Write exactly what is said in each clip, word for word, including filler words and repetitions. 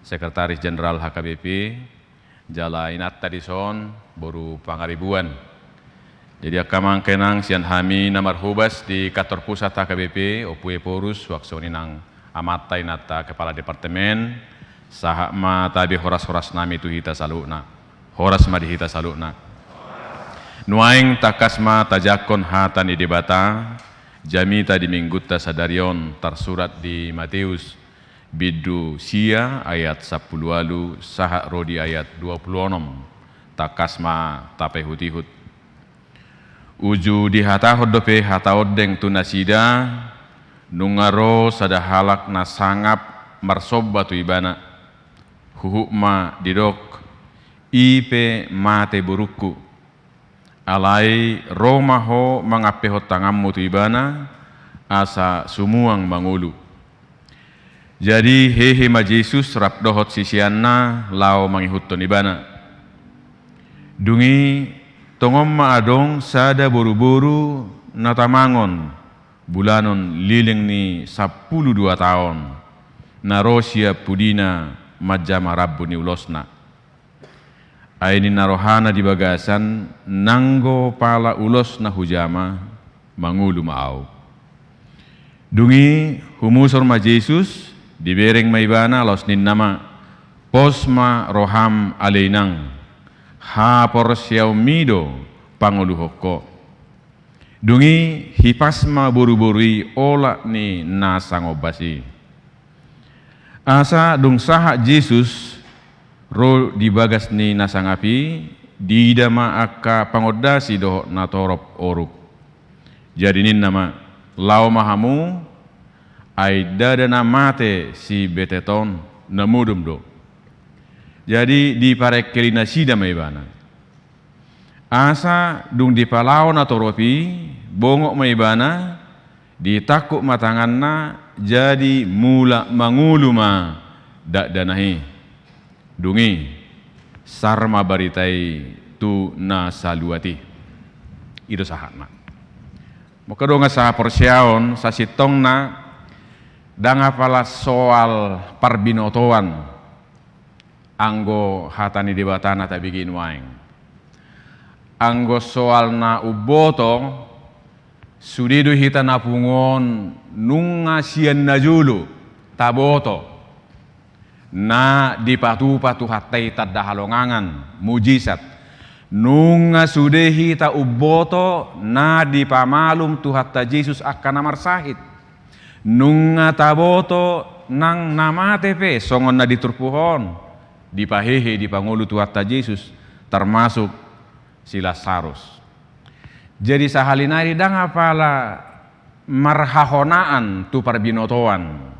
Sekretaris Jenderal H K B P, jala inanta dison, boru Pangaribuan. Jadi angka amang inang, sian hami na marhobas di kantor pusat H K B P, Ompu Ephorus, suang songon i nang amanta, inanta kepala departemen, sahat ma tabe horas-horas nami tu hita saluhutna. Horas ma di hita saluhutna. Nuaeng tangkas ma tajangkon hata ni Debata, jamita di minggunta sadari on tarsurat di Mateus, bindu sia ayat sampulu ualu sahat ro di ayat dua pulu onom, tangkas ma tapaihut-ihut. Uju dihatahon dope hata ondeng tu nasida, nunga ro sada halak na sangap marsomba tu ibana. Huhut ma didok, i pe mate borungku. Alai ro ma ho mangampehon tanganmu tu ibana, asa sumuang mangolu. Jadi hehe ma Jesus rap dohot siseanna laho mangihuthon ibana. Dung i tongon ma adong sada boru-boru na tamangon bulanon leleng ni sampulu dua taon, na ro sian pudina manjama rambu ni ulosna. Ai ninna rohana di bagasan, nanggo pala ulosna hujama, mangolu ma ahu. Dung i humusor ma Jesus, dibereng ma ibana, laos ninna ma, pos ma roham ale inang, haporseaonmi do pangoluhon ho. Dung i hipas ma boru-boru i olat ni na sangombas i. Asa dung sahat Jesus ro di bagas ni na sangap i, diida ma angka pangondasi dohot na torop oruk. Jadi ninna ma, laho ma hamu, ai ndada na mate si betet on, na modom do. Jadi diparengkeli nasida ma ibana. Asa dung dipalaho na torop i, bongot ma ibana, ditangkup ma tanganna, jadi mulak mangolu ma dakdanak i. Dung i sar ma barita i tu na saluat i. I do sahatna. Molo dongan sahaporseaon, sasintongna ndang apala soal parbinotoan anggo hata ni Debata na tabege nuaeng. Anggo soal na umboto, sude do hita na pungu on nunga sian na jolo taboto na dipatupa Tuhanta i tanda halongangan, mujizat. Nunga sude hita umboto na dipamalum Tuhanta Jesus angka na marsahit. Nunga taboto nang na mate pe songon na di turpuk on, dipahehe, dipangolu Tuhanta Jesus, termasuk si Lasarus. Jadi sahali nari ndang apala marhahonaan tu parbinotoan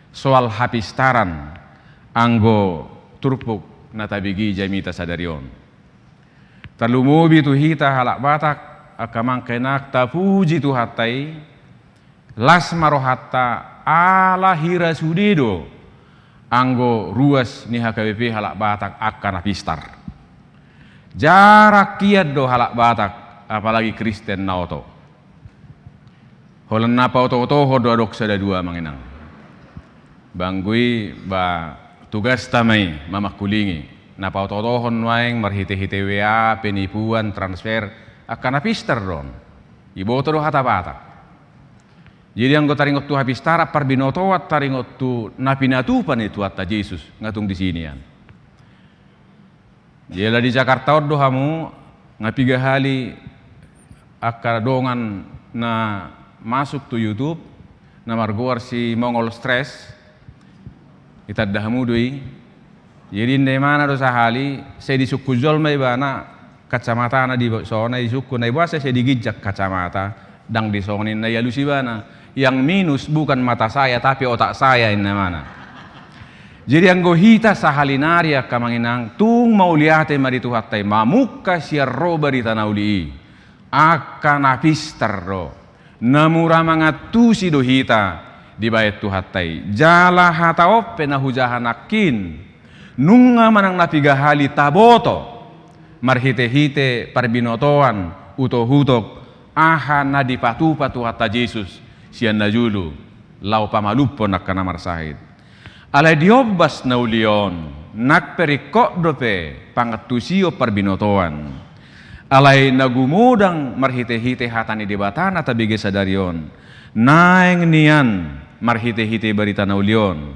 soal hapistaran anggo turpuk na tabege jamita sadari on. Tarlumobi tu hita halak Batak, angka amang inang, tapuji Tuhanta i, las ma rohanta ala hira sude do anggo ruas ni H K B P halak Batak angka na pistar. Jarang hian do halak Batak, apalagi Kristen na oto. Holan na paoto-otohon do adong sada dua, amang inang. Banggu i ba tugasta ma i mamangkulingi. Na paoto-otohon nuaeng marhite-hite W A, penipuan, transfer, angka na pistar do on. Iboto do hata Batak. Jadi anggo taringot tu hapistaran, parbinotoan taringot tu na pinatupa ni Tuhanta Jesus, nga tung disi nian. Jala di Jakarta on do hamu, nga piga hali angka dongan na masuk tu YouTube, na margoar si Mongol Stres, itanda hamu do i. Jadi ninna imana do sahali, sai disungkun jolma ibana, kacamatana di songon i disungkun, na i boasa sai diginjang kacamata, ndang disongon i, ninna, dialus ibana. Yang minus bukan mata saya, tapi otak saya, ninna imana. Jadi anggo hita sahali nari, angka amang inang, tung mauliate ma di Tuhanta i, mamungka sian ro barita na uli i. Angka na pistar do, na mura mangantusi do hita dibahen Tuhanta i. Jala hata on pe na hujaha nangkin, nunga manang na piga hali taboto marhite-hite parbinotoan, utok-utok, aha na dipatupa Tuhanta Jesus sian na jolo laho pamalumhon angka na marsahit. Alai di ombas na uli on, nang pe ringkot dope pangantusion parbinotoan. Alai na gumodang marhite-hite hata ni Debata na tabege sadari on, naeng nian marhite-hite barita na uli on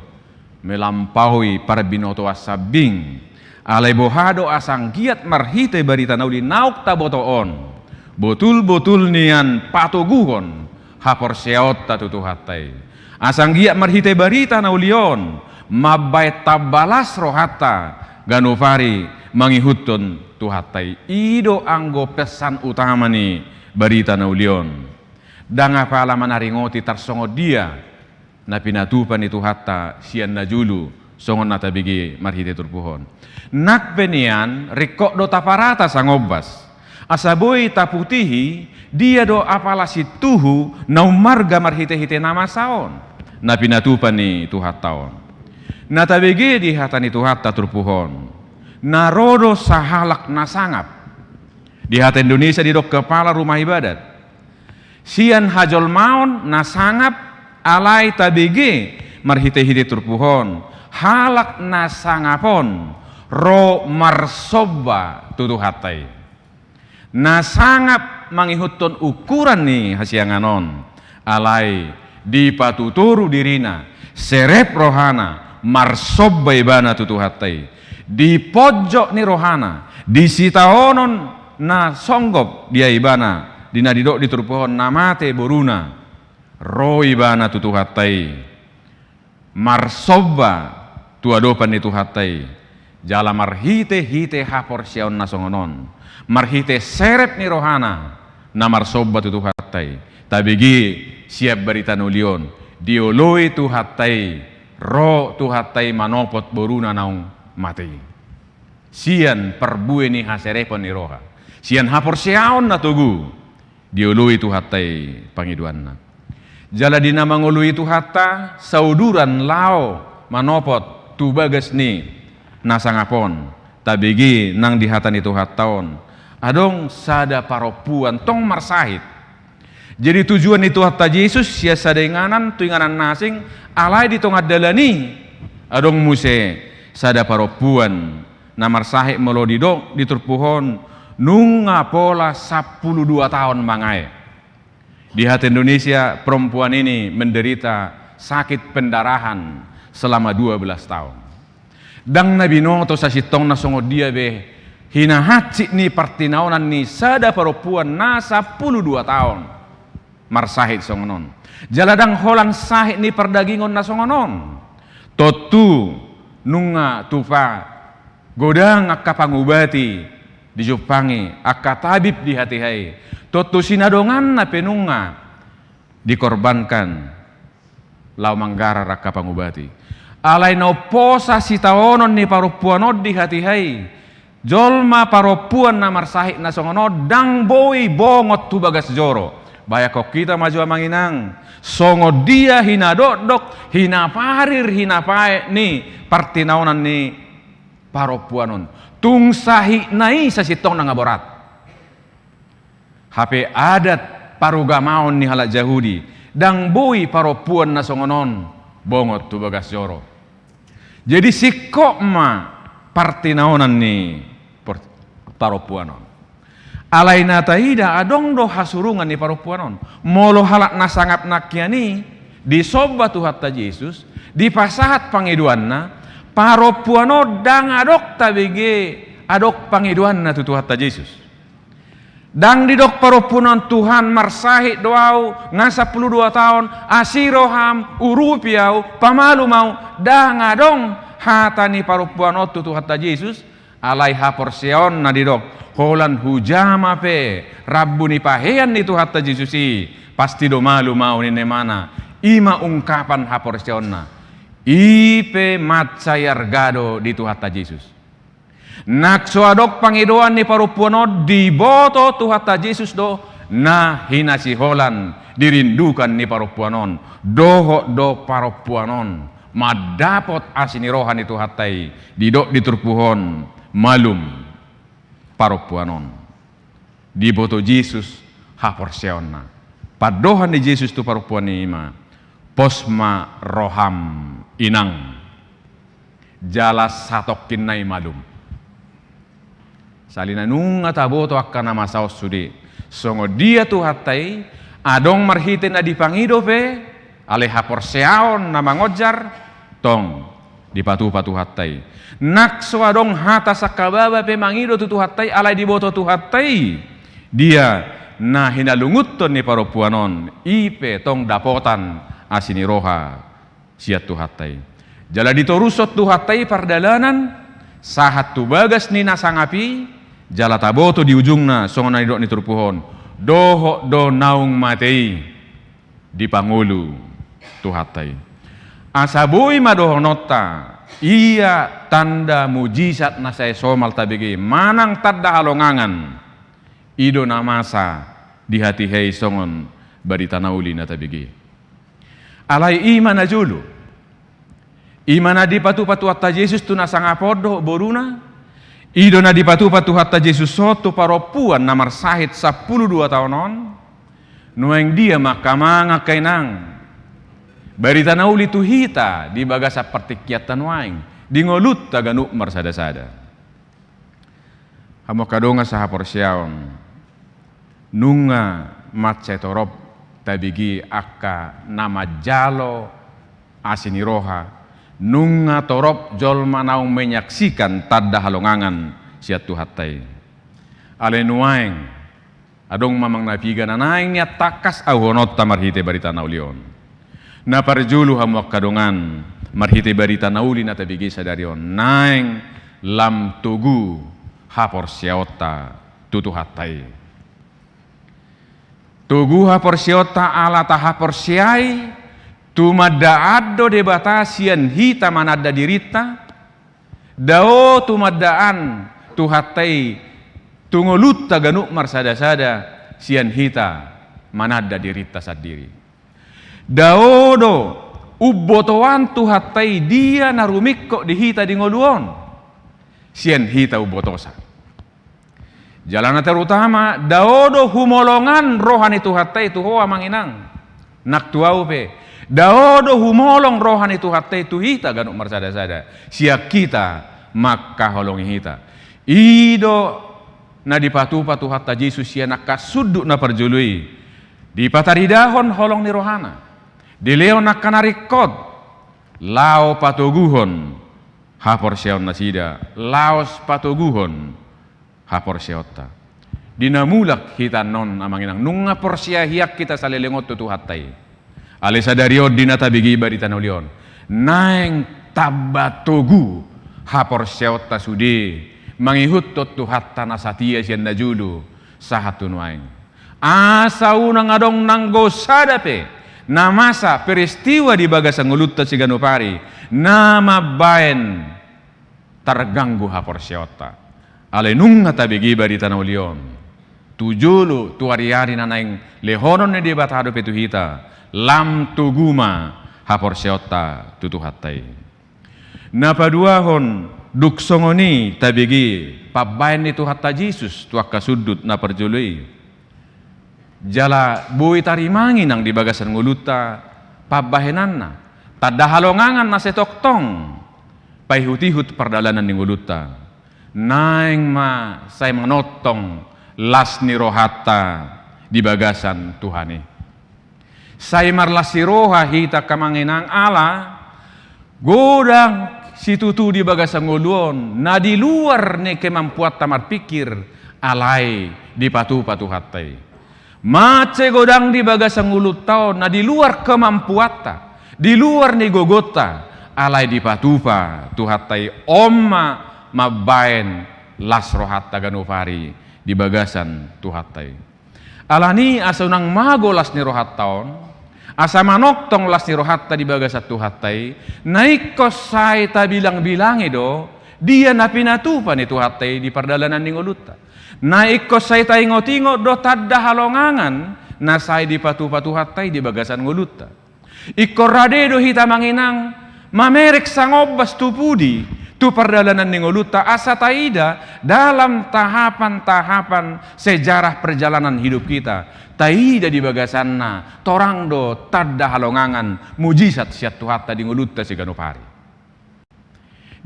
melampaui parbinotoan sambing. Alai boha do asa anggiat marhite barita na uli naung taboto on, botul-botul nian patoguhon haporseaonta tu Tuhanta i. Asa anggiat marhite barita na uli on mambaen tamba las rohanta ganup ari mangihuthon Tuhanta i. I do anggo pesan utama ni barita na uli on. Ndang apala manaringoti tarsongon dia na pinatupa ni Tuhanta sian na jolo, songon na tabege marhite turpuk on. Nang pe nian ringkot do taparata sangombas, asa boi taputihi dia do apala sintuhu na ummarga marhite-hite na masa on, na pinatupa ni Tuhanta on. Na tabege di hata ni Tuhanta turpuk on, na ro do sahalak na sangap. Di hata Indonesia didok kepala rumah ibadat. Sian hajolmaon na sangap, alai tabege marhite-hite turpuk on, halak na sangap on ro marsomba tu Tuhanta i. Na sangap mangihuthon ukuran ni hasiangan on, alai dipatutoru dirina, serep rohana, marsomba ibana tu Tuhanta i. Di ponjot ni rohana, di sitaonon na songgop di ibana, di na didok di turpuk on na mate boruna, ro ibana tu Tuhanta i, marsomba tu adopan ni Tuhanta i, jala marhite-hite haporseaon na songon on, marhite serep ni rohana na marsomba tu Tuhanta i, tabege sian barita na uli on, dioloi Tuhanta i, ro Tuhanta i manopot boruna naung mate i. Sian parbue ni haserepon ni roha, sian haporseaon na togu, dioloi Tuhanta i pangidoanna. Jala di na mangoloi Tuhanta, sauduran laho manopot tu bagas ni na sangap on, tabege nang di hata ni Tuhanta on, adong sada parompuan tong marsahit. Jadi tujuan ni Tuhanta Jesus sian sada inganan tu inganan na asing, alai di tonga dalan i adong muse sada parompuan na marsahit, molo didok di turpuk on, nunga pola sampulu dua taon mangae. Di hata Indonesia, perempuan ini menderita sakit pendarahan selama dua belas tahun. Ndang na binoto sasintongna songon dia be hinahansit ni partinaonan ni sada parompuan na sampulu dua taon marsahit songon on. Jala ndang holan sahit ni pardagingon na songon on. Tontu nunga tupa godang angka pangubati dijumpangi, angka tabib di hatiha i. Tontu sinadonganna pe nunga dikorbankan laho manggarar angka pangubati. Alai na umposa sitaonon ni parompuan on di hatiha i, jolma parompuan na marsahit na songon on ndang boi bongot tu bagas joro. Bayangkon hita ma jo amang inang, songon dia hinadokdok, hinaparir, hinapaet ni partinaonan ni parompuan on. Tung sahitna i sasintongna nga borat. Hape adat parugamaon ni halak Jahudi, ndang boi parompuan na songon on bongot tu bagas joro. Jadi singkop ma partinaonan ni por-, parompuan on. Alai na taida adong do hasurungan ni parompuan on. Molo halak na sangap nangkian i disomba Tuhanta Jesus, dipasahat pangidoanna, parompuan on ndang adong tabege adong pangidoanna tu Tuhanta Jesus. Ndang didok parompuan on, "Tuhan, marsahit do ahu, nga sampulu dua taon, asi roham, urupi ahu, pamalum ahu." Ndang adong hata ni parompuan on tu Tuhanta Jesus, alai haporseaonna didok, "Holan hujama pe rambu ni pahean ni Tuhanta Jesus i, pasti do malum ahu," ninna imana. I ma ungkapan haporseaonna. I pe mansai arga do di Tuhanta Jesus. Nang so adong pangidoan ni parompuan on, diboto Tuhanta Jesus do na hinasiholan, dirindukan ni parompuan on. Dohot do parompuan on mandapot asi ni roha ni Tuhanta i, didok di turpuk on, malum parompuan on. Diboto Jesus haporseaonna. Pandohan ni Jesus tu parompuan i ma, "Pos ma roham, inang." jala satongkin na i malum. Sahali nai nunga taboto angka na masa on sude. Songon dia Tuhanta i, adong marhite na dipangido pe, alai haporseaon na mangonjar, tong dipatupa Tuhanta i. Nang so adong hata sangkababa pe mangido tu Tuhanta i, alai diboto Tuhanta i dia na hinalungunhon ni parompuan on, i pe tong dapotan asi ni roha sian Tuhanta i. Jala ditorushon Tuhanta i pardalanan sahat tu bagas ni na sangap i, jala taboto di ujungna songon na nidok ni turpuk on, dohot do naung mate i dipangolu Tuhanta i. Asa boi ma dohononta, ia tanda mujizat na sai somal tabege manang tanda halongangan, i do na masa di hatiha i songon barita na uli na tabege. Alai i ma na jolo. I ma na dipatupa Tuhanta Jesus tu na sangap on dohot boruna. I do na dipatupa Tuhanta Jesus on tu parompuan na marsahit sampulu dua taon on. Nuaeng dia ma angka amang, angka inang, barita na uli tu hita di bagasan partingkianta nuaeng, di ngolunta ganup marsadasada. Hamu angka dongan sahaporseaon, nunga mansai torop tabege angka na manjalo asi ni roha, nunga torop jolma naung menyaksikan tanda halongangan sian Tuhanta i. Alai nuaeng, adong ma amang na piga na naeng nian tangkas auhononta marhite barita na uli on. Na parjolo hamu angka dongan, marhite barita na uli na tabege sadari on, naeng lam togu haporseaonta tu Tuhanta i. Togu haporseaonta ala tahaporseai tumandaan do Debata sian hita mananda dirinta, dao tumandaan Tuhanta i tu ngolunta ganup marsadasada sian hita mananda dirinta sandiri. Dao do umbotoan Tuhanta i dia na rumingkot di hita di ngolu on, sian hita umbotosa. Jala na terutama, dao do humolongan roha ni Tuhanta i tu ho amang inang, nang tu ahu pe. Dao do humolong roha ni Tuhanta i tu hita ganup marsadasada, sian hita mangkaholongi hita. I do na dipatupa Tuhanta Jesus sian angka sundut na parjolo i, dipataridahon holong ni rohana, dilehon angka na ringkot, laho patoguhon haporseaon nasida, laos patoguhon haporseaonta. Di na mulak hita annon amang inang, nunga porsea hian hita saleleng on tu Tuhanta i. Alai sadari on di na tabege barita na uli on, naeng tamba togu haporseaonta sude mangihuthon Tuhanta na satia sian na jolo sahat tu nuaeng. Asa unang adong nanggo sada pe na masa peristiwa di bagasan ngolunta siganup ari na mambaen targanggu haporseaonta. Alai nunga tabege barita na uli on, tu jolo tu ariari na naeng lehonon ni Debata dope tu hita, lam togu ma haporseaonta tu Tuhanta i. Na paduahon, dung songon i tabege pambaen ni Tuhanta Jesus tu angka sundut na parjolo i, jala boi tarimangi nang di bagasan ngolunta pambahenanna, tanda halongangan na sai tongtong paihutihut pardalanan ni ngolunta, naeng ma sai manongtong las ni rohanta di bagasan Tuhan i. Sai marlas ni roha hita angka amang inang ala godang situtu di bagasan ngolu on na di luar ni kemampuanta marpingkir, alai dipatupa Tuhanta i. Mansai godang di bagasan ngolunta on na di luar kemampuanta, di luar ni gogonta, alai dipatupa Tuhanta i, on ma mambaen las rohanta ganup ari di bagasan Tuhanta i. Alani asa unang mago las ni rohanta on, asa manongtong las ni rohanta di bagasan Tuhanta i, na ingkon sai tabilangbilangi do dia na pinatupa ni Tuhanta i di pardalanan ni ngolunta. Na ingkon sai taingotingot do tanda halongangan na sai dipatupa Tuhanta i di bagasan ngolunta. Ingkon rade do hita amang inang mamereng sangombas tu pudi, tu pardalanan ni ngolunta, asa taida dalam tahapan-tahapan sejarah perjalanan hidup kita. Taida di bagasanna torang do tanda halongangan mujizat sian Tuhanta di ngolunta siganup ari.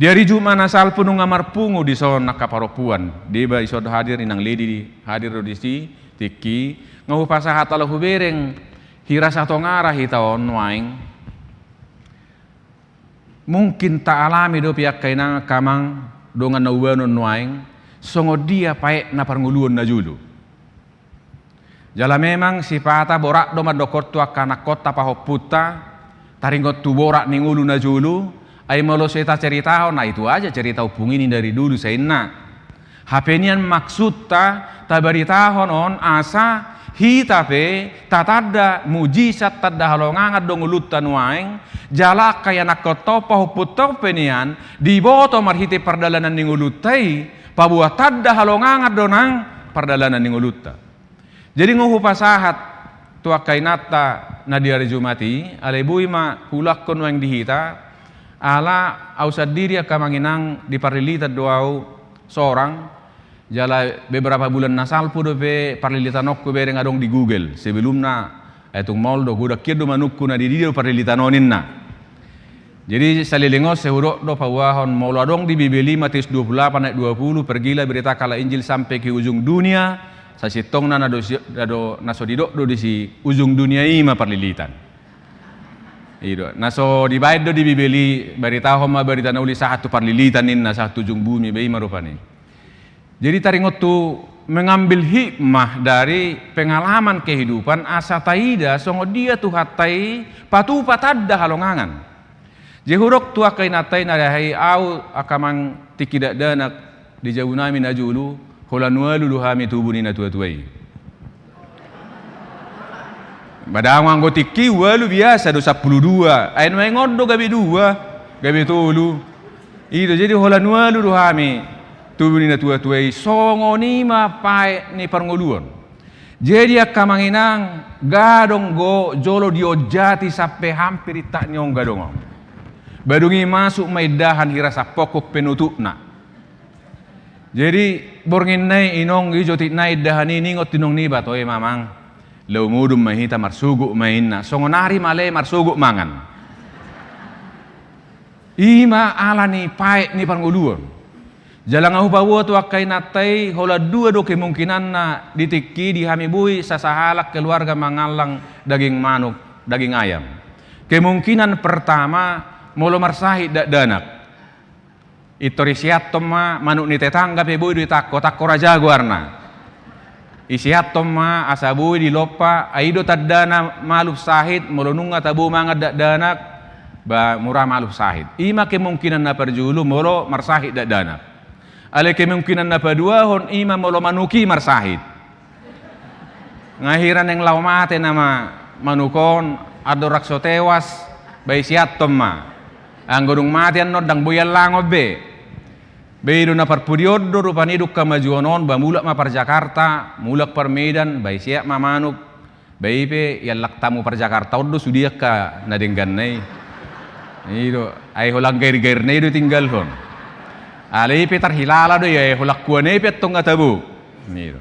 Di ari Jumat na salpu nunga marpungu dison angka parompuan. Deba ison hadir, inang Ledi hadir do disi, tingki. Nga hupasahat ala hubereng hira satongara hita on nuaeng. Mungkin taalami dope angka inang angka amang dongan na hubahen on nuaeng, songon dia paetna parngoluon na jolo. Jala memang sipata borat do mandokhon tu angka anakkonta pahompunta, taringot tu borat ni ngolu na jolo, ai molo sai taceritahon, ai tutu aja cerita ompung i ni dari dulu sainna. Hape nian maksudta tabaritahon on asa hita pe tatanda mujizat tanda halongangan do ngolunta nuaeng, jala angka ianakkonta on pahompunta on pe nian diboto marhite pardalanan ni ngolunta i, paboa tanda halongangan do nang pardalanan ni ngolunta. Jadi nga hupasahat tu angka inanta na di ari Jumat i, alai boi ma huulakhon nuaeng di hita, ala au sandiri angka amang inang di Parlilitan do au sorang, jala beberapa bulan na salpu dope Parlilitan on hubereng adong di Google, sebelumna, ai tung maol do, godang hian do manungkun na di dia do Parlilitan on ninna. Jadi saleleng on sai hudok do paboahon, molo adong di Bibel i Matius dua puluh delapan ayat dua puluh, "Pergilah beritakanlah Injil sampai ke ujung dunia," sasintongna na do si-, na do, na so didok do disi ujung dunia i ma Parlilitan. I do, na so dibaen do di Bibel i, "Baritahon ma barita na uli sahat tu Parlilitan," ninna, "sahat tu ujung bumi," ba i ma rupani. Jadi taringot tu mengambil hikmah dari pengalaman kehidupan asa taida songon dia Tuhanta i patupa tanda halongangan. Jadi hudok tu angka inanta i na dahai, au angka amang tingki dakdanak di jabu nami na jolo, holan ualu do hami tubu ni natuatua i. Ba dang anggo tingki ualu biasa do sampulu dua, ai nuaeng on do gabe dua, gabe tolu. I do, jadi holan ualu do hami tubu ni natuatua i, songon i ma paet ni parngoluon. Jadi angka amang inang, gadong do jolo dionjati sampe hampir intak ni on gadong on. Ba dung i masuk ma indahan hira sampokon penutupna. Jadi borngin nai inong i jotik nai indahan i, ningot inong niba, "Toe ma amang, laho modom ma hita, marsogot ma," inna. Songon ari ma lae marsogot mangan. I ma ala ni paet ni parngoluon. Jala nga hupaboa tu angka inanta i, holan dua do kemungkinanna di tingki di hami boi sasahalak keluarga mangallang daging manuk, daging ayam. Kemungkinan pertama, molo marsahit dakdanak. Pintor iseathon ma, manuk ni tetangga pe boi do itangko, tangko raja goarna. Iseathon ma, asa boi dilompa, ai i do tandana malum sahit, molo nunga tabo mangan dakdanak, ba mura malum sahit. I ma kemungkinan na parjolo molo marsahit dakdanak. Alai kemungkinan na paduahon i ma molo manuk i marsahit. Nga hira naeng laho mate nama manuk on, andorang so tewas, ba iseathon ma. Anggo dung mate annon ndang boi allangon be. Ba i do na parpudi on do rupani dung hamajuon on, ba mulak ma parJakarta, mulak parMedan, ba iseat ma manuk. Ba i pe iallang tamu parJakarta on do sude angka na dengganna i. I do, ai holan gairgairna i do itinggalhon. Alai i pe tarhilala do i, ai holan kuana i pe antong nga tabo. I do.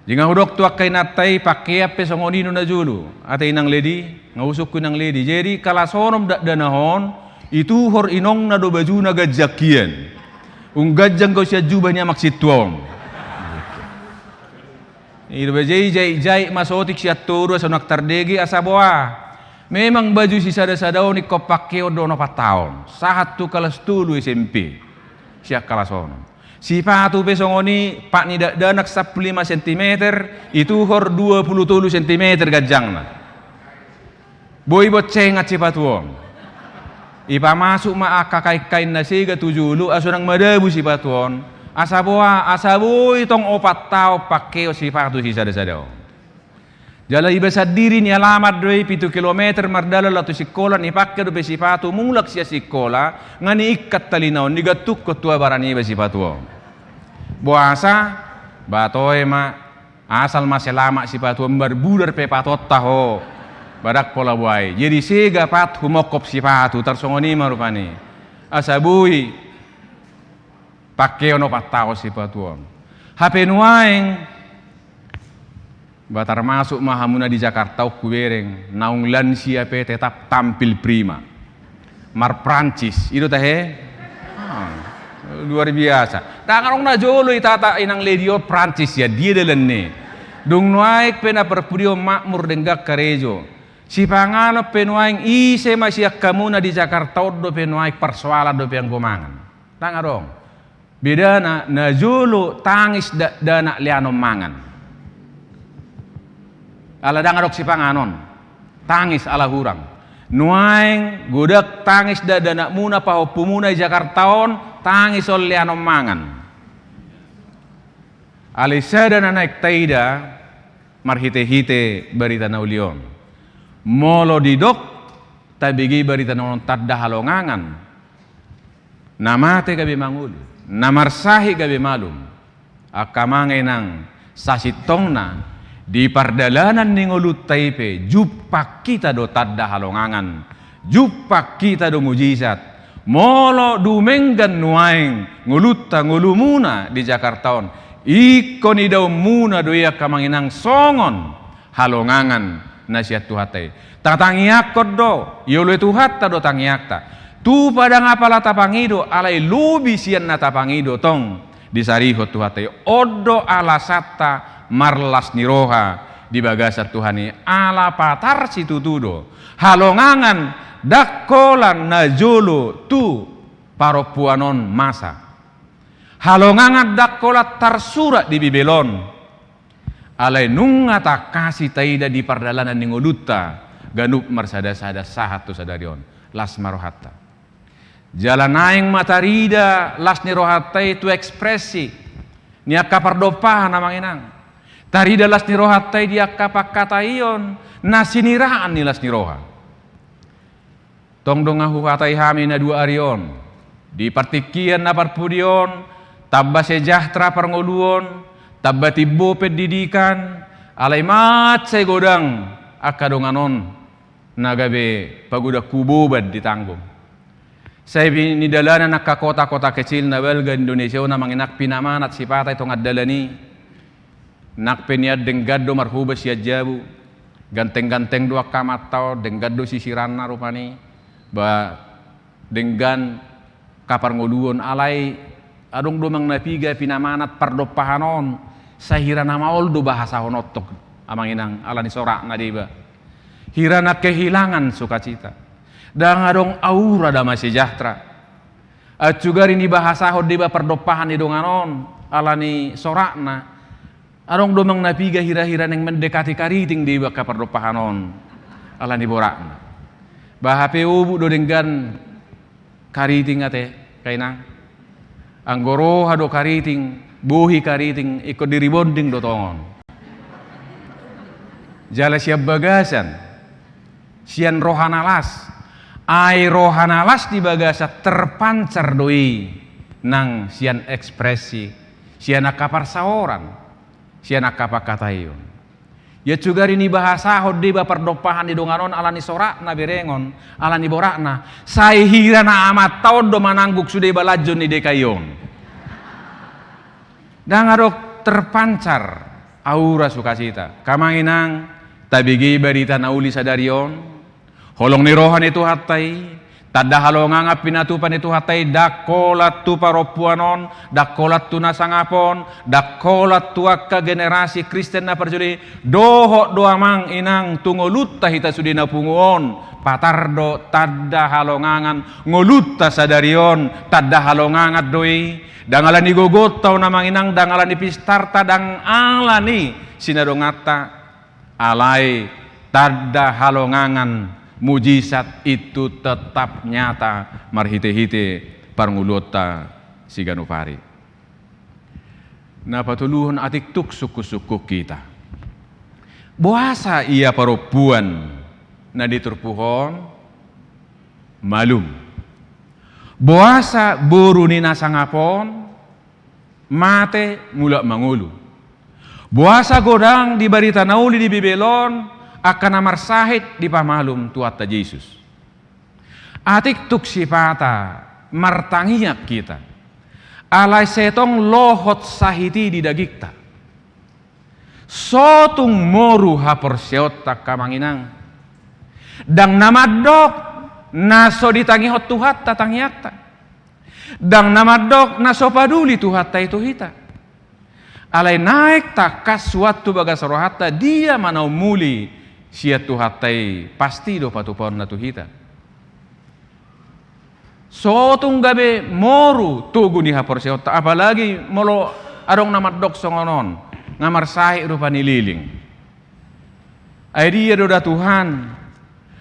Jadi nga hudok tu angka inanta i, pangkean pe songon i do na jolo. Ate inang Ledi, nga husungkun inang Ledi. Jadi kalasonom dakdanak on, ituhor inongna do bajuna ganjang hian. Umganjang do sian jubah ni amak sintua on. I do, ba jadi jaitjait ma sotik sian toru asa unang tardege, asa boha. Memang baju sisadasada on ingkon pangkeon do on opat taon. Sahat tu kalas tolu SMP. Sian kalasonom. Sipatu pe songon i, pat ni dakdanak sampulu lima sentimeter, ituhor dua pulu tolu sentimeter ganjangna. Boi boncengan sipatu on. Ipamasuk ma angka kainkain na sega tu jolo, asa unang madabu sipatu on. Asa boha, asa boi tong opat taon pangkeon sipatu sisadasada on. Jala iba sandiri nialaman do i pitu kilometer mardalan laho tu sikola, nipangke dope sipatu mulak sian sikola, nga niingkat talina on, nigantunghon tu abara niba sipatu on. Boasa, ba toe ma, asal ma selamat sipatu on, marbudar pe patonta ho. Ba ndang pola boha i. Jadi sega pat humongkop sipatu, tarsongon i ma rupani. Asa boi pangkeon opat taon sipatu on. Hape nuaeng, ba tarmasuk ma hamuna di Jakarta on hubereng, naung lansia pe tetap tampil prima. Marprancis, i do tahe? Ah, Luar biasa. Ndang adong na jolo itata inang Lady on Prancis, ia dia dalan ni. Dung nuaeng pe na parpudi on makmur denggan karejo. Sipanganon pe nuaeng, ise ma sian hamuna di Jakarta on dope nuaeng parsoalan dope anggo mangan? Ndang adong. Bedana na jolo tangis dakdanak leanon mangan. Ala ndang adong sipanganon, tangis ala hurang. Nuaeng godang tangis dakdanakmuna pahompumuna di Jakarta on, tangis on leanon mangan. Alai sada na naeng taida marhitehite barita na uli on. Molo didok tabege barita na uli on tanda halongangan, na mate gabe mangolu, na marsahit gabe malum. Angka amang inang, sasintongna di pardalanan ni ngolunta i pe jumpang hita do tanda halongangan, jumpang hita do mujizat. Molo dumenggan nuaeng ngolunta, ngolumuna di Jakarta on, ingkon idaonmuna do i angka amang inang songon halongangan na sian Tuhanta i. Tatangiangkon do, ioloi Tuhanta do tangiangta. Tupa ndang apala tapangido, alai lobi sian na tapangido tong disarihon Tuhanta i. On do alasanta marlas ni roha di bagasan Tuhan i, ala patar situtu do. Halongangan ndang holan na jolo tu parompuan on masa. Halongangan ndang holan tarsurat di Bibel on. Alai nunga tangkas i taida di pardalanan ni ngolunta, ganup marsada-sada sahat tu sadari on. Las ma rohanta. Jala naeng ma tarida las ni rohanta i tu ekspresi ni angka pardompahan amang inang. Tarida las ni rohanta i di angka pangkataion na siniraan ni las ni roha. Tong do nga huhatai hami na dua ari on, di partingkian na parpudi on, tamba sejahtera parngoluon, tamba timbo pendidikan, alai mansai godang angka dongan on na gabe pagodanghu boban ditanggung. Sai pinidalanan angka kota-kota kecil na balga Indonesia on amang inang, pinamanat sipata i tongan dalan i. Nang pe nian denggan do marhobas sian jabu, ganteng-ganteng do angka amanta on, denggan do sisiranna rupani, ba denggan angka parngoluon, alai adong do amang na piga pinamanat pardompahan on, sai hira na maol do bahasahon on tong amang inang, ala ni soratna deba. Hira na kehilangan sukacita. Ndang adong aura damai sejahtera. Ancugari nibahasahon deba pardompahan ni dongan on, ala ni soratna. Adong do amang na piga hira-hira naeng mendekati kariting deba angka pardompahan on, ala ni boratna. Ba hape obuk do denggan kariting ate, angka inang. Anggo roha do kariting, bohi kariting, ingkon di-rebonding do tongon. Jala sian bagasan, sian roha na las. Ai roha na las di bagasan terpancar do i nang sian ekspresi, sian angka parsaoran, sian angka pangkataion. Ia ancugari nibahasahon deba pardompahan ni dongan on ala ni soratna berengon, ala ni boratna, sai hira na amanta on do mananggung sude balanjon ni deka i on. Ndang adong terpancar aura sukacita. Angka amang inang, tabege barita na uli sadari on. Holong ni roha ni Tuhanta i, tanda halongangan pinatupa ni Tuhanta i, ndang holan tu parompuan on, ndang holan tu na sangap on, ndang holan tu angka generasi Kristen na parjolo i, dohot do amang inang tu ngolunta hita sude na pungu on, patar do tanda halongangan, ngolunta sadari on, tanda halongangan do i, ndang ala ni gogonta on amang inang, ndang ala ni pistarta, ndang ala ni sinadonganta, alai tanda halongangan mujizat itu tetap nyata marhite-hite parngoluonta siganup ari. Na patoluhon, atik tung sungkun-sungkun hita. Boasa ia parompuan na di turpuk on malum? Boasa boru ni na sangap on mate mulak mangolu? Boasa godang di barita na uli di Bibel on angka na marsahit dipamalum Tuhanta Jesus? Atik tung sipata martangiang hita, alai sai tong lohot sahit i di dagingta. So tung moru haporseaonta, angka amang inang. Ndang na mandok na so ditangihon Tuhanta tangiangta. Ndang na mandok na so paduli Tuhanta i tu hita. Alai naeng tangkas suan tu bagas rohanta dia ma na umuli sian Tuhanta i, pasti do patupaonna tu hita. So tung gabe moru togu ni haporseaonta, apalagi molo adong na mandok songon on, nga marsahit rupani leleng. Ai dia do da Tuhan,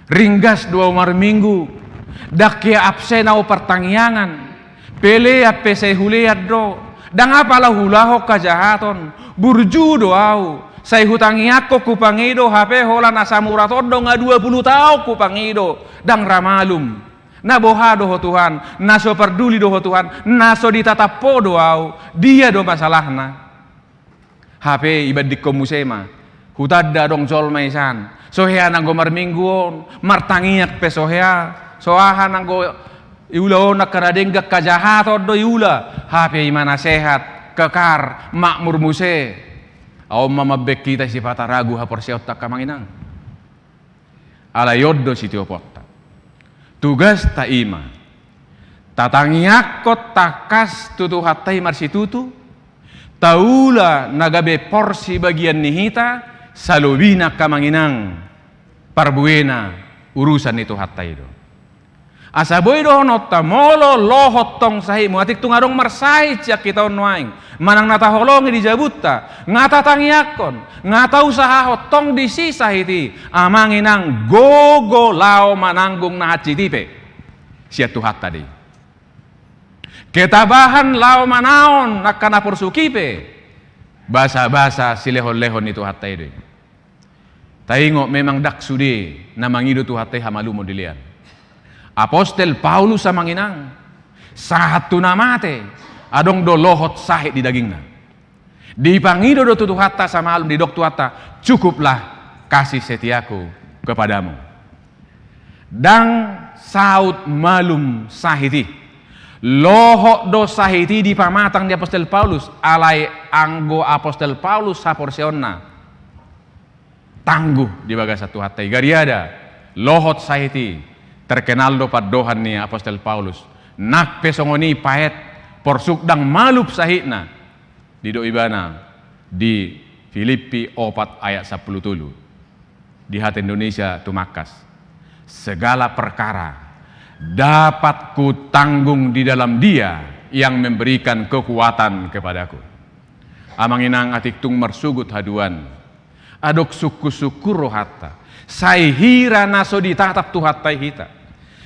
ringgas do au marminggu, ndang hea absen au partangiangan, pelean pe sai hulean do, ndang apala hulahon hajahaton, burju do au, sai hutangiangkon hupangido, hape holan na samurat on do nga dua pulu taon hupangido, ndang ra malum. Na boha do ho Tuhan, na so parduli do ho Tuhan, na so ditatap ho do au, dia do masalahna. Hape ibandingkon muse ma, hutanda adong jolma isan, so hea nanggo marminggu on, martangiang pe so hea, so aha nanggo iula on angka na denggan, hajahaton do iula, hape ima na sehat, kekar, makmur muse. Aon ma mambaen hita sipata ragu haporseaonta angka amang inang. Alai on do sitioponta. Tugasta ima, tatangiangkon tangkas tu Tuhanta i marsitutu, taula na gabe porsi bagian ni hita, salobina angka amang inang, parbuena urusan ni Tuhanta i do. Asa boi dohononta molo lohot tong sahitmu, atik tung adong marsahit sian hita on nuaeng, manang na taholongi di jabunta, nga tatangiangkon, nga tausahahon tong disi sahit i, amang inang, gogo laho mananggung na hansit i pe sian Tuhanta do i. Ketabahan laho manaon angka na porsuk i pe, basabasa silehonlehon ni Tuhanta i do i. Taingot, memang ndang sude na mangido Tuhanta i hamalumon dilean. Apostel Paulus, amang inang, sahat tu na mate, adong do lohot sahit di dagingna. Dipangido do tu Tuhanta asa malum, didok Tuhanta, "Cukuplah kasih setiaku kepadamu." Ndang saut malum sahit i. Lohot do sahit i di pamatang ni apostel Paulus, alai anggo apostel Paulus haporseaonna tangguh di bagasan Tuhanta i. Gariada lohot sahit i, terkenal do pandohan ni apostel Paulus. Nang pe songon i paet, porsuk ndang malum sahitna, didok ibana di Filippi opat ayat sampulu tolu. Di hata Indonesia tumangkas, "Segala perkara dapat kutanggung di dalam Dia yang memberikan kekuatan kepadaku." Amang inang, atik tung marsogot haduan, adong sungkunsungkun rohanta, sai hira na so ditatap Tuhanta i hita,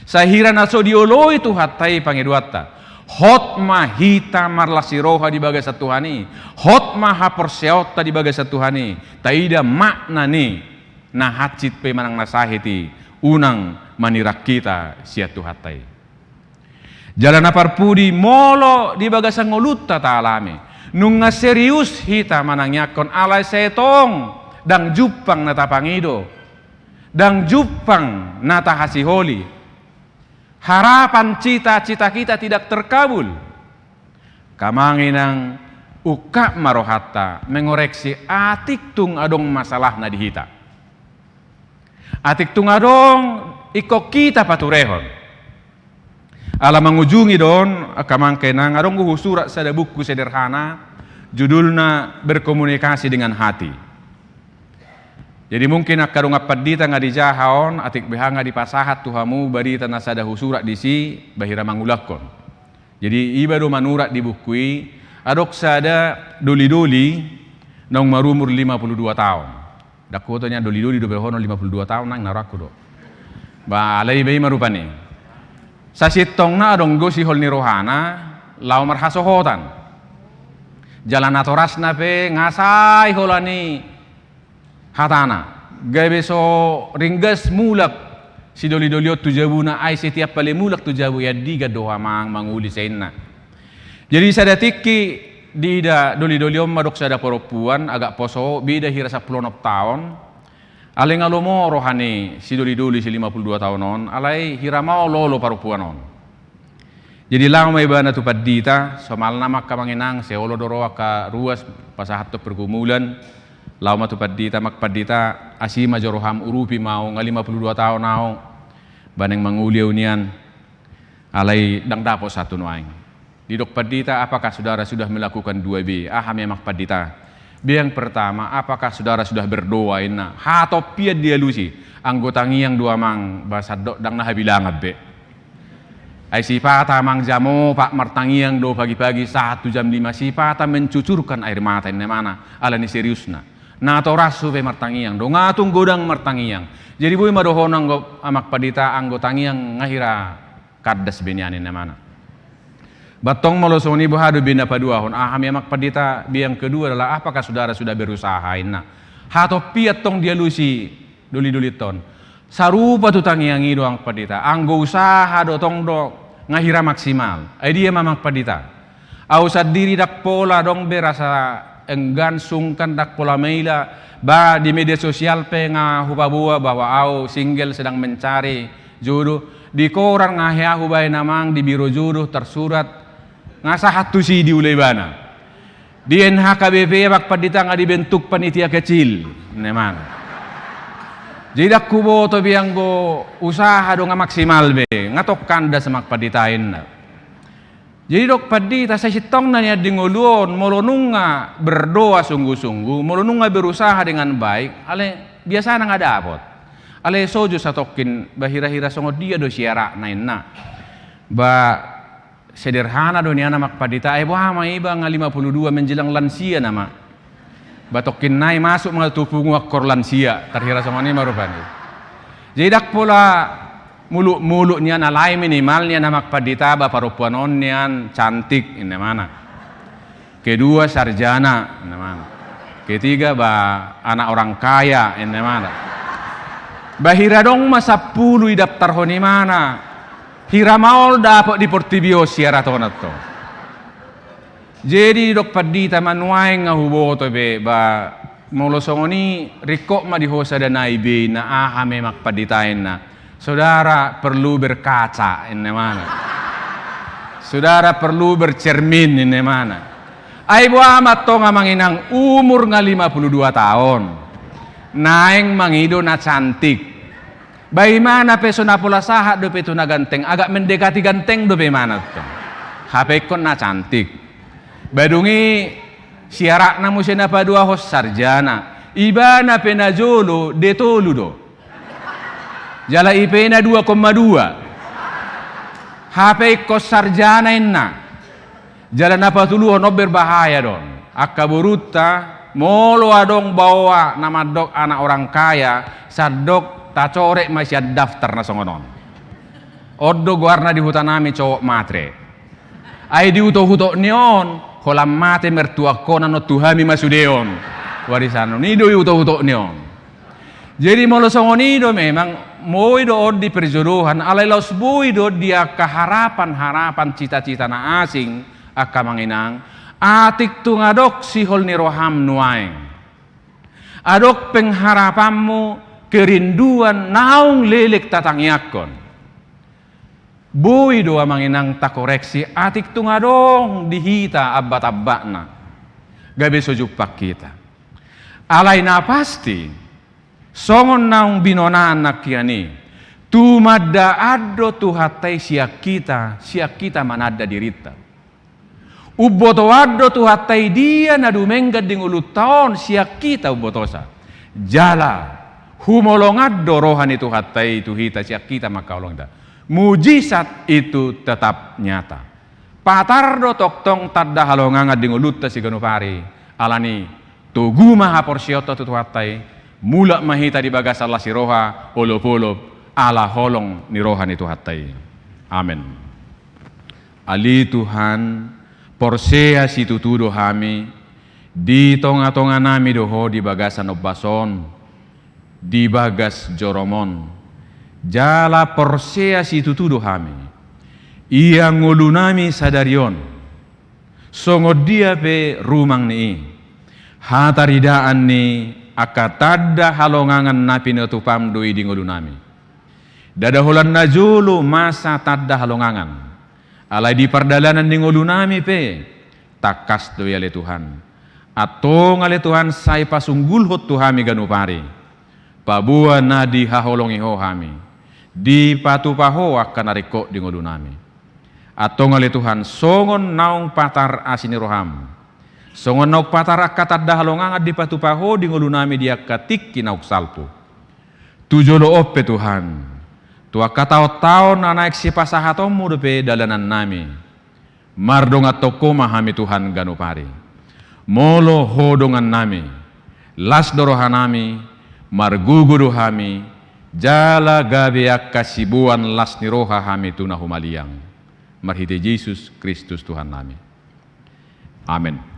sai hira na so dioloi Tuhanta i pangidoanta, hot ma hita marlas ni roha di bagasan Tuhan i, hot ma haporseaonta di bagasan Tuhan i, taida makna ni na hansit pe manang na sahit i, unang manirang hita sian Tuhanta i. Jala na parpudi, molo di bagasan ngolunta taalami, nunga serius hita manangiangkon, alai sai tong ndang jumpang na tapangido, ndang jumpang na tahasiholi. Harapan, cita-cita kita tidak terkabul. Angka amang inang, ungkap ma rohanta mengoreksi atik tung adong masalahna di hita. Atik tung adong ingkon hita paturehon. Ala mangujungi do on, angka amang inang, adong do husurat sada buku sederhana, judulna Berkomunikasi dengan Hati. Jadi mungkin angka dongan pandita nga dijaha on, atik beha nga dipasahat tu hamu barita na sada husurat disi, ba hira mangulakhon. Jadi iba do manurat di buku i, adong sada doli-doli naung marumur lima pulu dua taon. Ndang huboto nian doli-doli dope hono lima pulu dua taon, nang na rohangku do. Ba alai iba i ma rupani. Sasintongna adong do sihol ni rohana laho marhasohotan. Jala natorasna pe nga sai holan i hatana. Gabe so ringgas mulak sidoli-doli on tu jabuna, ai setiap pale mulak tu jabu i andigan do ho amang mangoli, sai inna. Jadi sada tingki diida doli-doli on ma adong sada parompuan agak poso, beda hira sampulu onom taon. Alai nga lomo roha ni sidoli-doli si lima pulu dua taon on, alai hira ma olo-olo parompuan on. Jadi laho ma ibana tu pandita, somalna ma angka amang inang, sai olo do ro angka ruas pasahathon pergumulan. Laho ma tu pandita, "Amang pandita, asi ma jo roham, urupi ma au, nga lima pulu dua taon au ba naeng mangoli au nian, alai ndang dapot sahat tu nuaeng." Didok pandita, apakah saudara sudah melakukan dua B? Aha ma i amang pandita? B yang pertama, apakah saudara sudah berdoa, inna. Hatop pian dialusi, anggo tangiang do amang, ba sandok ndang na habilangan be. Ai sipata amang jam opat martangiang do pagi-pagi sahat tu jam lima, sipata mencucurkan air mata, inna imana, ala ni seriusna. Natorashu pe martangiang do, nga tung godang martangiang. Jadi boi ma dohonon anggo amang pandita, anggo tangiang nga hira kandas be nian, inna imana. Ba tong molo songon i boha do B na paduahon? Aha ma i amang pandita? B yang kedua adalah, apakah saudara sudah berusaha, inna. Hatop pian tong dialusi doli-doli on. Sarupa tu tangiang i do amang pandita. Anggo usaha do tong do nga hira maksimal. Ai dia ma amang pandita? Au sandiri ndang pola adong be rasa enggan, sungkan, ndang pola maila. Ba di media sosial pe nga hupaboa bahwa au single, sedang mencari jodoh. Di koran nga hea hubaen amang, di biro jodoh tersurat. Nga sahat tusi diula ibana. Di N H K B P amang pandita nga dibentuk panitia kecil, inna imana. Jadi ndang huboto be anggo usaha do nga maksimal be, nga tong kandas amang pandita, inna. Jadi didok pandita, sai sintongna nian di ngolu on, molo nunga berdoa sungguh-sungguh, molo nunga berusaha dengan baik, alai biasana nga dapot. Alai so jo satongkin, ba hira-hira songon dia do siaratna, inna. Ba sederhana do nian amang pandita, ai boha ma iba nga lima puluh dua menjelang lansia nama. Ba tongkin nai masuk ma tu punguan kor lansia, tar hira songon i ma rupani. Jadi ndang pola muluk-muluk nian, alai minimal nian amang pandita, ba parompuan on nian cantik, inna imana. Kedua sarjana, inna imana. Ketiga ba anak orang kaya, inna imana. Ba hira adong ma sampulu didaftarhon imana, hira maol dapot di portibi on siarat on antong. Jadi didok pandita ma, nuaeng nga huboto be, ba molo songon i ringkot ma di ho sada nai B na, aha ma i amang pandita, inna. Saudara perlu berkaca, inna imana. Saudara perlu bercermin, inna imana. Ai boha ma antong amang inang, umur nga lima puluh dua taon, naeng mangido na cantik. Ba imana pe so na pola sahat dope tu na ganteng, agak mendekati ganteng dope imana antong. Hape ingkon na cantik. Ba dung i siaratna muse na paduahon sarjana. Ibana pe na jolo D tolu do. Jala I P na dua koma dua. Hape ingkon sarjana, inna. Jala na patoluhon on berbahaya do on. Angka borunta, molo adong baoa na mandok anak orang kaya, sandok tacoret ma sian daftar na songon on. On do goarna di huta nami cowok matre. Ai diutok-utok ni on, holan mate mertuangkon on tu hami ma sude on. Warisan on, i do diutok-utok ni on. Jadi molo songon i do memang, boi do on di perjodohan, alai laos boi do on di angka harapan-harapan, cita-cita na asing, angka amang inang, atik tung adong sihol ni roham nuaeng. Adong pengharapanmu, kerinduan naung leleng tatangiangkon. Boi do amang inang takoreksi, atik tung adong di hita ambat-ambatna gabe so jumpang hita. Alai na pasti, songon naung binoanaan nangkian i, tumandaan do Tuhanta i sian hita, sian hita mananda dirinta. Umbotoan do Tuhanta i dia na dumenggan di ngolunta on sian hita umbotosa. Jala humolongan do roha ni Tuhanta i tu hita sian hita mangkaholongi hita. Mujizat itu tetap nyata. Patar do tongtong tanda halongangan di ngolunta siganup ari. Alani togu ma haporseaonta tu Tuhanta i, mulak ma hita di bagasan las ni roha, olop-olop, ala holong ni roha ni Tuhanta i. Amen. Ale Tuhan, porsea situtu do hami, di tonga-tonga nami do Ho di bagasan ombas on, di bagas jorom on. Jala porsea situtu do hami, ia ngolu nami sadari on, songon dia pe rumang ni i, hataridaan ni angka tanda halongangan na pinatupam do i di ngolu nami. Ndada holan na jolo masa tanda halongangan. Alai di pardalanan ni ngolu nami pe, tangkas do i ale Tuhan. Antong ale Tuhan, sai pasunggulhon tu hami ganup ari. Paboa na dihaholongi Ho hami. Dipatupa Ho angka na ringkot di ngolu nami. Antong ale Tuhan, songon naung patar asi ni roham, songon naung patar angka tanda halongangan dipatupa Ho di ngolunami di angka tingki naung salpu, tu jolo on pe Tuhan, tu angka taon-taon na naeng sipasahatonmu dope dalanannami. Mardonganhon Ho ma hami Tuhan ganup ari. Molo Ho dongannami, las do rohanami, margogo do hami, jala gabe angka siboan las ni roha hami tu na humaliang. Marhite Jesus Kristus Tuhannami. Amen.